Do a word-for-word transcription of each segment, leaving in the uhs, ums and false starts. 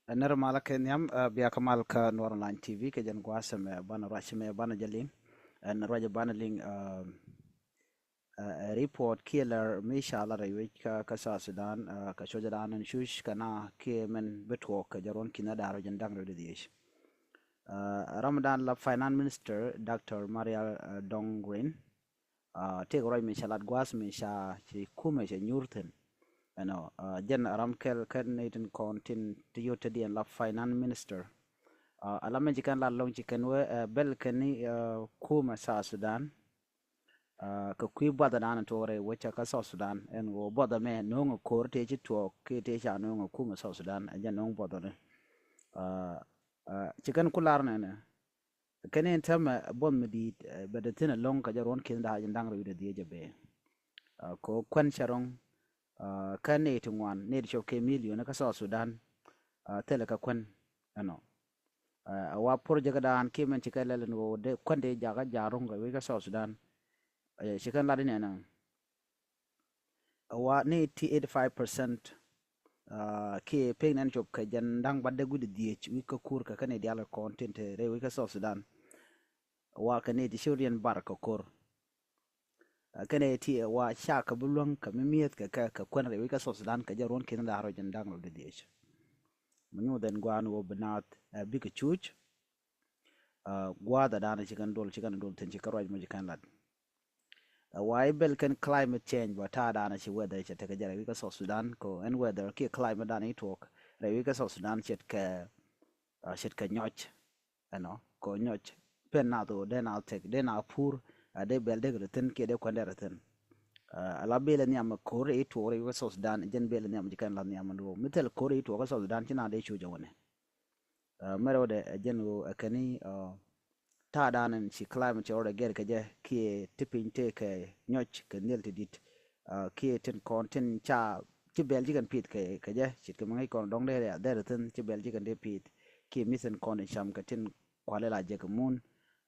Ɛ nɛr malä kɛ nhiam, ɛ, bia kä mal kä Nuɔr Online T V kɛ jɛn gua̱a̱th ɛmɛ banɛ ruac ɛmɛ banɛ jɛ liŋ. Ɛn ruac banɛ liŋ, ɛ, ɛ, ɛ, report kiɛ lär mi ca lat rɛy wec kä, kä South Sudan, ɛ, kɛ cuɔ̱cä dan ɛn cuc kɛ na kiɛ mɛn bi tuɔɔk kɛ jɛ ruɔ̱n ki̱n da̱r wec ɛn da̱ŋ rɛw di dhiec. Ɛ, ram dan la Finance Minister Doctor Marial, ɛ, Dong Green, ɛ, tëëkɛ ruac mi ca lat gua̱a̱th mi ca ci kumɛ cɛ nyuur thi̱n. Ɛnɔ, ɛ, jɛn ram kɛl kɛn ni tin kɔn tin ti yot te diɛn la Finance Minister. Ɛ, ala mɛn ci kɛn lat lɔŋ ci kɛn wee, ɛ, bɛl kɛn ni, ɛ, kumɛ South Sudan. Ɛ, kɛ kui̱ buath dan tuɔɔk rɛy wecä kä South Sudan ɛn ɣöö buath ɛmɛ no̱o̱ŋ ɛ ko̱r tëë ci tuɔɔk kiɛ tëë ca no̱o̱ŋ ɛ kumɛ South Sudan ɛ jɛn no̱o̱ŋ buath ɛnɛ. Ɛ, ɛ, ci kɛn ku lar nɛnɛ. Kɛn in täämɛ buɔth mi di̱i̱t, ɛ, bɛ dee thi̱n ɛlɔ̱ŋ kɛ jɛ ruɔ̱n ki̱n da̱a̱ jɛ da̱ŋ rɛw dee dhiec jɛ bee. Ɛ, kɛ kuän cɛ rɔ̱ŋ, ɛ, kä nɛy ti ŋuan, nɛy ti cop kɛ milion kä South Sudan, ɛ, thilɛ kɛ kuän ɛnɔ. Ɛ, a wa project dan kiɛ mɛn ci kɛ lɛl ɛn ɣöö dee kuän dee jakä ja̱a̱r rɔ̱ŋ kɛ wec kä South Sudan. Ɛ, ci kɛn lat inɛnɛ. A wa ni ti eighty five percent, ɛ, kiɛ pek nɛn cop kɛ jɛn da̱ŋ bat dee gui̱dɛ dhiec wi̱c kä kur kɛ kɛn i̱ diaal kɛ kɔn tin te rɛy wec kä South Sudan. A wa kɛ ni ti ciw riɛn bar kɛ kor. Ɛ, kɛn ɛ ti ɛ wa cakɛ bi luäŋ kɛ mi mi̱eth kɛ kɛ, kɛ kuän rɛy wec kä South Sudan kɛ jɛ ruɔ̱n ki̱n da̱a̱r rɔ jɛn da̱ŋ rɔ di dhiec. Mi nyuuth ɛn gua̱a̱n wä bi naath, ɛ, bikɛ cuuc. Ɛ, gua̱a̱th ɛ da̱a̱n ci kɛn dol, ci kɛn dol thi̱n ci kɛ ruac mɔ ci kɛn lat. Ɛ, wa i̱ bɛl kɛn climate change bä ta̱a̱ da̱a̱n ci weather cɛ tekɛ jɛ rɛy wec kä South Sudan kɛ ɛn weather kiɛ climate da̱a̱n i̱ tuɔɔk rɛy wec kä South Sudan ce̱tkɛ, ɛ, ce̱tkɛ nyɔc. Ɛnɔ kɛ nyɔc pen nath ɣöö dee na thek dee na pur, ɛ, dee bɛl dee kɛ rɛ thi̱n kiɛ dee kuɛn dee rɛ thi̱n. Ɛ, ala bel ɛ nhiam ko̱r i̱ tuɔɔk rɛy wec kä South Sudan jɛn bel ɛ nhiam ji̱ kɛn la nhiam ɛn ɣöö mi thil ko̱r i̱ tuɔɔk kä South Sudan ci na dee cuc ɛ wänɛ. Ɛ, mɛrɛ wä dɛ ɛ jɛn ɣöö ɛ kɛn i̱, ɛ, ta̱a̱ da̱a̱n ɛn ci climate ci rɔɔdɛ gɛr kɛ jɛ kiɛ ti piny tëë kɛ nyɔc kɛ nhiel ti di̱t. Ɛ, kiɛ tin kɔn tin ca ci bɛl ci kɛn pi̱th kɛ, kɛ jɛ ce̱tkɛ mi ŋäc kɔn dɔ̱ŋ dee dee thi̱n ci bɛl ci kɛn dee pi̱th. Kiɛ mi thi̱n kɔn in cam kɛ tin kualɛ la jɛ kɛ mun.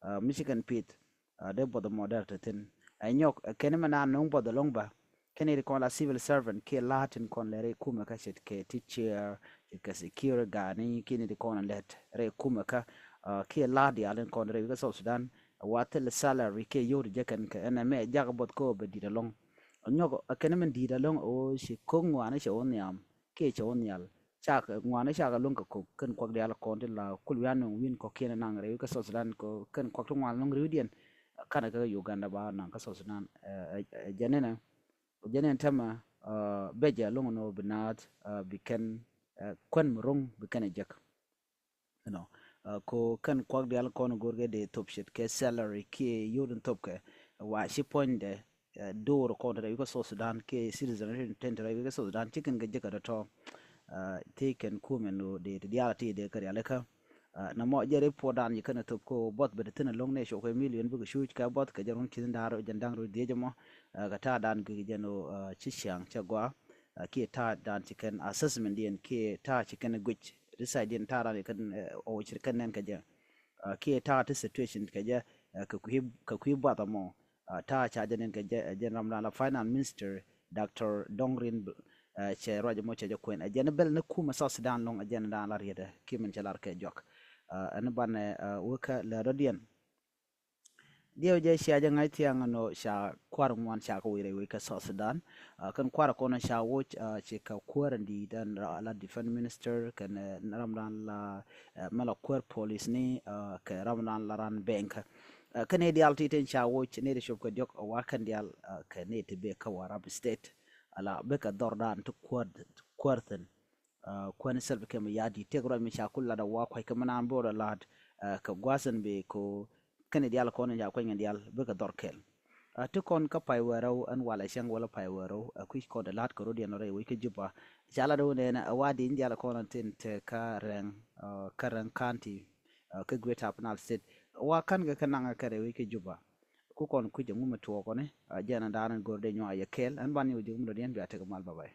Ɛ, mi ci kɛn pi̱th, ɛ, dee buɔth mɔ dee te thi̱n. Ɛ nyɔk, ɛ kɛn mɛ na no̱o̱ŋ buɔth ɛlɔ̱ŋ bä. Kɛn i̱ ti kɔn la civil servant kiɛ la̱a̱ tin kɔn lɛ rɛy kumɛ kä ce̱tkɛ teacher, ce̱tkɛ security guard ni kiɛ ni ti kɔn lɛt rɛy kumɛ kä, ɛ, kiɛ la̱a̱ diaal in kɔn rɛy wec kä South Sudan. Ɛ wa thil salary kiɛ yio̱w ti jɛ kɛn kɛ ɛn ɛmɛ jak buɔth kä bɛ di̱t ɛlɔ̱ŋ. Ɛ nyɔk, ɛ kɛn mɛ di̱t ɛlɔ̱ŋ ɛ ɣöö ci ko̱k ŋuani cɛ wä nhiam kiɛ cɛ wä nhial. Cakɛ ŋuani cakɛ luäŋ kɛ ko̱k kɛn kuak diaal kɔn ti la kul wi̱i̱ anɔŋ wi̱i̱n kɔ̱kiɛn naŋ rɛy wec kä South Sudan kɛ kɛn kuak ti ŋuan luäŋ ri̱wdiɛn. Kanɛ kä Uganda ba naŋ kä South Sudan, ɛ, ɛ, ɛ, jɛn inɛ, jɛn in täämɛ, ɛ, bɛ jɛ luäŋ nɔ bi naath, ɛ, bi kɛn, ɛ, kuän mi ro̱ŋ bi kɛn ɛ jek. You know, ɛ, ko kɛn kuak diaal kɔn go̱rkɛ dee thop ce̱tkɛ salary kiɛ yio̱w in thopkɛ wa ci puɔ̱nydɛ, ɛ, do̱r kɔn te rɛy wec kä South Sudan kiɛ citizen tin te rɛy wec kä South Sudan ci kɛn kɛ jek kä tɔ̱tɔ̱. Ɛ, ti kɛn kumɛ nɔ dee ti diaal ti dee kɛ rialikä. Ɛ, nɔmɔ jɛ report dan ci kɛn thop ko buɔth bɛ ti thi̱n ɛlɔ̱ŋ ni cok kɛ million bikɛ cuc kɛ buɔth kɛ jɛ ruɔ̱n ki̱n da̱a̱r jɛn da̱ŋ rɛw dhiec ɛmɔ. Ɛ, kɛ ta̱a̱ dan guic jɛn ɣöö, ɛ, ci ciaŋ cɛ gɔaa. Ɛ, kiɛ ta̱a̱ dan ci kɛn assessment diɛn kiɛ ta̱a̱ ci kɛn guic research diɛn ta̱a̱ dan ci kɛn, ɛ, ɣöö ci kɛn nɛn kɛ jɛ. Ɛ, kiɛ ta̱a̱ ti situation kɛ jɛ, ɛ, kɛ kui̱, kɛ kui̱ buath ɛmɔ. Ɛ, ta̱a̱ ca jɛ nɛn kɛ jɛ, ɛ, jɛn ram dan la finance minister Doctor Dong Green, ɛ, cɛ ruac ɛmɔ cɛ jɛ kuɛn. Ɛ, jɛn bɛl ni kumɛ South Sudan lɔŋ, ɛ, jɛn dan la rietdɛ kiɛ min cɛ lar kɛ juak. Ɛ, ɛn banɛ, ɛ, wekɛ lɛ dɔ̱diɛn. Diɛw jɛ cia jɛ ŋa̱c thiaŋ ɛnɔ ca kua̱r ŋuan ca kɛ wi̱i̱ rɛy wec kä South Sudan. Ɛ, kɛn kua̱r kɔn ca woc, ɛ, ci kɛ kuäär in di̱i̱t ɛn ra-, la defense minister kɛn, ɛ, ram dan la, ɛ, mɛ la kuäär police ni, ɛ, kɛ ram dan la ran bank. Ɛ, kɛn i̱ diaal ti tin ca woc ni ti cop kɛ diɔk, ɛ, wa kɛn diaal, ɛ, kɛ ni ti bek kä Warrap State. Ala bek kɛ dhɔr dan ti kuäär, kuäär thi̱n. Ɛ, kuäär ni Salva Kiir Mayardit tëëk ruac mi ca kul lat ɛ wa kua̱c kɛ mi naan bo̱o̱r ɛ la̱t, ɛ, kɛ gua̱a̱th in bek ko kɛn i̱ diaal kɔn in ca kuany kɛn diaal bikɛ dhɔr kɛl. Ɛ, ti kɔn kä pay wärä ɛn walɛ cäŋ wala pay wärä, ɛ, kui̱c kɔn ɛ la̱t kɛ rot yɛn rɛy wec kä Juba. Ca lat ɛ wä nɛnɛ ɛ wa di̱i̱n diaal kɔn in tin te kä Rɛŋ, ɛ, kä Rɛŋ County, ɛ, kä Greater Upper Nile State. Wa ka̱n kɛ kä naŋ kɛ rɛy wec kä Juba. Ku kɔn kui̱c ɛ ŋu mi tuɔɔkɔni, ɛ, jɛn ɛ da̱a̱n in go̱r dee nyuak ɛ yɛ kɛɛl. Ɛn ban yɛ wä ji̱ ŋu mi dɔ̱diɛn bia tek mal, bye bye.